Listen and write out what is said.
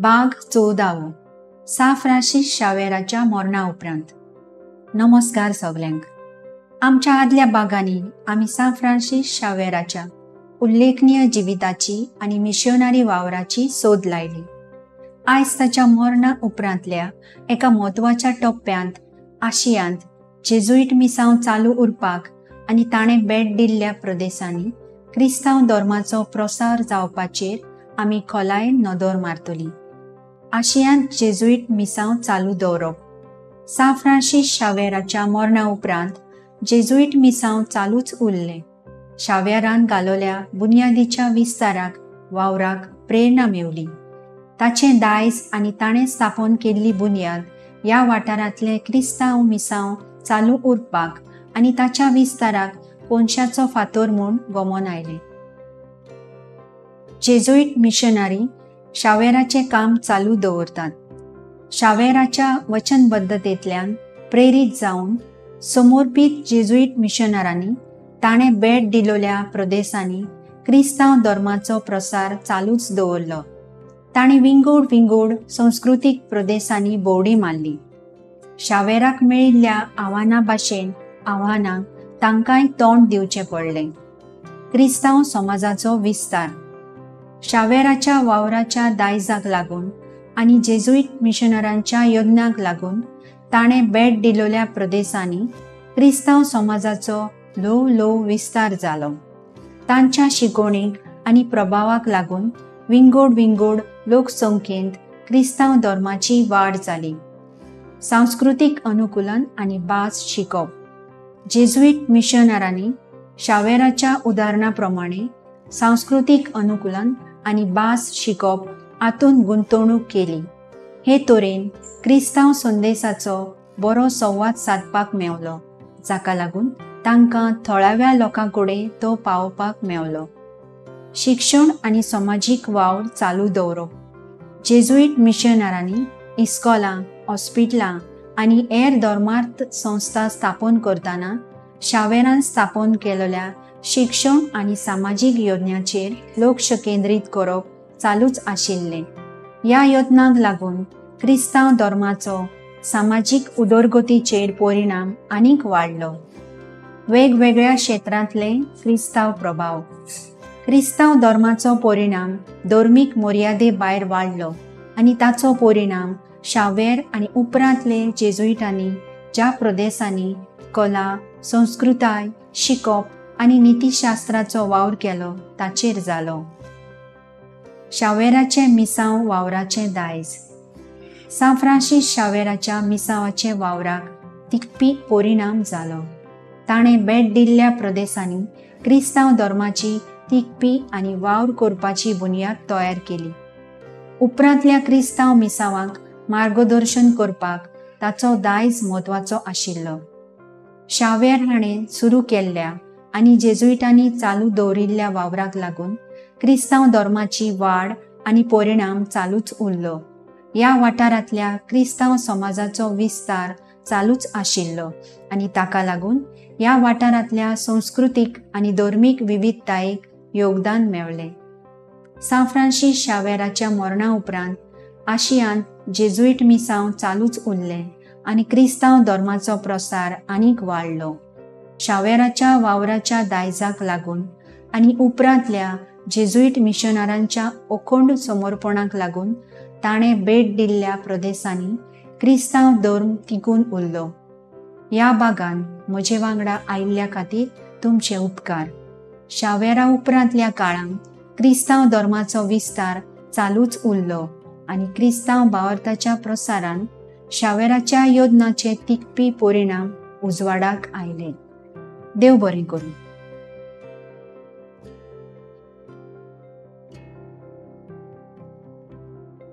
भाग 14 सां फ्रांसीस शावेराच्या मरणा उपरांत. नमस्कार सगल्यांक. आमच्या आदल्या भागांनी आमी सां फ्रांसीस शावेराच्या उल्लेखनीय जिविताची आनी मिशनरी वावराची सोद लायली. आयज ताच्या मरणा उपरांतल्या एका म्हत्वाच्या टप्प्यांत आशियांत जेजुईट मिसांव चालू उरपाक आनी ताणें भेट दिल्ल्या प्रदेशांनी क्रिस्तांव धर्माचो प्रसार जावपाचेर आमी खोलायेन नदर मारतली. आशियांत जेजुईट मिसांव चालू दवरप. सां फ्रांसीस शावेराच्या मरणा उपरांत जेजुईट मिसांव चालूच उरलें. शावेरान घालोल्या बुन्यादीच्या विस्ताराक वावराक प्रेरणा मेवली. ताचें दायज आनी ताणें स्थापन केल्ली बुन्याद ह्या वाठारांतले क्रिस्तांव मिसांव चालू उरपाक आनी ताच्या विस्ताराक कोनशाचो फातोर म्हूण गमोन आयलें. जेजुईट मिशनरी शावेराचें काम चालू दवरतात. शावेराच्या वचनबद्धतेंतल्यान प्रेरीत जावन समर्पीत जेजुईट मिशनरांनी ताणें भेट दिलोल्या प्रदेशांनी क्रिस्तांव धर्माचो प्रसार चालूच दवरलो. ताणें विंगोड विंगोड संस्कृतीक प्रदेशांनी भोंवडी मारली. शावेराक मेळिल्ल्या आव्हाना भाशेन आव्हानांक तांकांय तोंड दिवचें पडलें. क्रिस्तांव समाजाचो विस्तार. शावेराच्या वावराच्या दायजाक लागून आनी जेजुईट मिशनरांच्या यत्नांक लागून ताणें भेट दिलोल्या प्रदेशांनी क्रिस्तांव समाजाचो ल्हव ल्हव विस्तार जालो. तांच्या शिकवणीक आनी प्रभावाक लागून विंगोड विंगोड लोकसंख्येंत क्रिस्तांव धर्माची वाड जाली. सांस्कृतीक अनुकूलन आनी भास शिकप. जेजुईट मिशनरांनी शावेराच्या उदाहरणा प्रमाणे सांस्कृतीक अनुकूलन आनी भास शिकप हातूंत गुंतवणूक केली. हे तरेन क्रिस्तांव संदेशाचो बरो संवाद सादपाक मेवलो, जाका लागून तांकां थळाव्या लोकां कडेन तो पावोवपाक मेवलो. शिक्षण आनी समाजीक वावर चालू दवरप. जेजुईट मिशनरांनी इस्कॉलां, हॉस्पिटलां आनी हेर धर्मार्थ संस्था स्थापन करतना शावेरान स्थापन केलेल्या शिक्षण आनी सामाजीक यत्नांचेर लक्ष केंद्रीत करप चालूच आशिल्लें. ह्या यत्नांक लागून क्रिस्तांव धर्माचो सामाजीक उदरगतीचेर परिणाम आनीक वाडलो. वेगवेगळ्या क्षेत्रांतले क्रिस्तांव प्रभाव. क्रिस्तांव धर्माचो परिणाम धर्मीक मर्यादे भायर वाडलो आनी ताचो परिणाम शावेर आनी उपरांतले जेजुईटांनी ज्या प्रदेशांनी कला, संस्कृताय, शिकप आनी नितीशास्त्राचो वावर केलो ताचेर जालो. शावेराचें मिसांव वावराचें दायज. सां फ्रांसीस शावेराच्या मिसांवाचे वावराक तिगपी परिणाम जालो. ताणें भेट दिल्ल्या प्रदेशांनी क्रिस्तांव धर्माची तिगपी आनी वावर करपाची बुन्याद तयार केली. उपरांतल्या क्रिस्तांव मिसांवांक मार्गदर्शन करपाक ताचो दायज म्हत्वाचो आशिल्लो. शावेर हाणें सुरू केल्ल्या आनी जेजुईटांनी चालू दवरिल्ल्या वावराक लागून क्रिस्तांव धर्माची वाड आनी परिणाम चालूच उरलो. ह्या वाठारांतल्या क्रिस्तांव समाजाचो विस्तार चालूच आशिल्लो आनी ताका लागून ह्या वाठारांतल्या संस्कृतीक आनी धर्मीक विविधतायेक योगदान मेळ्ळें. सां फ्रांसीस शावेराच्या मरणा उपरांत आशियांत जेजुईट मिसांव चालूच उरलें आनी क्रिस्तांव धर्माचो प्रसार आनीक वाडलो. शावेराच्या वावराच्या दायजाक लागून आनी उपरांतल्या जेजुईट मिशनरांच्या अखंड समर्पणाक लागून ताणें भेट दिल्ल्या प्रदेशांनी क्रिस्तांव धर्म तिगून उरलो. ह्या भागान म्हजे वांगडा आयिल्ल्या खातीर तुमचे उपकार. शावेरा उपरांतल्या काळांत क्रिस्तांव धर्माचो विस्तार चालूच उरलो आनी क्रिस्तांव भावार्थाच्या प्रसारान शावेराच्या योजनाचे तिगपी परिणाम उजवाडाक आयले. देव बरें करूं.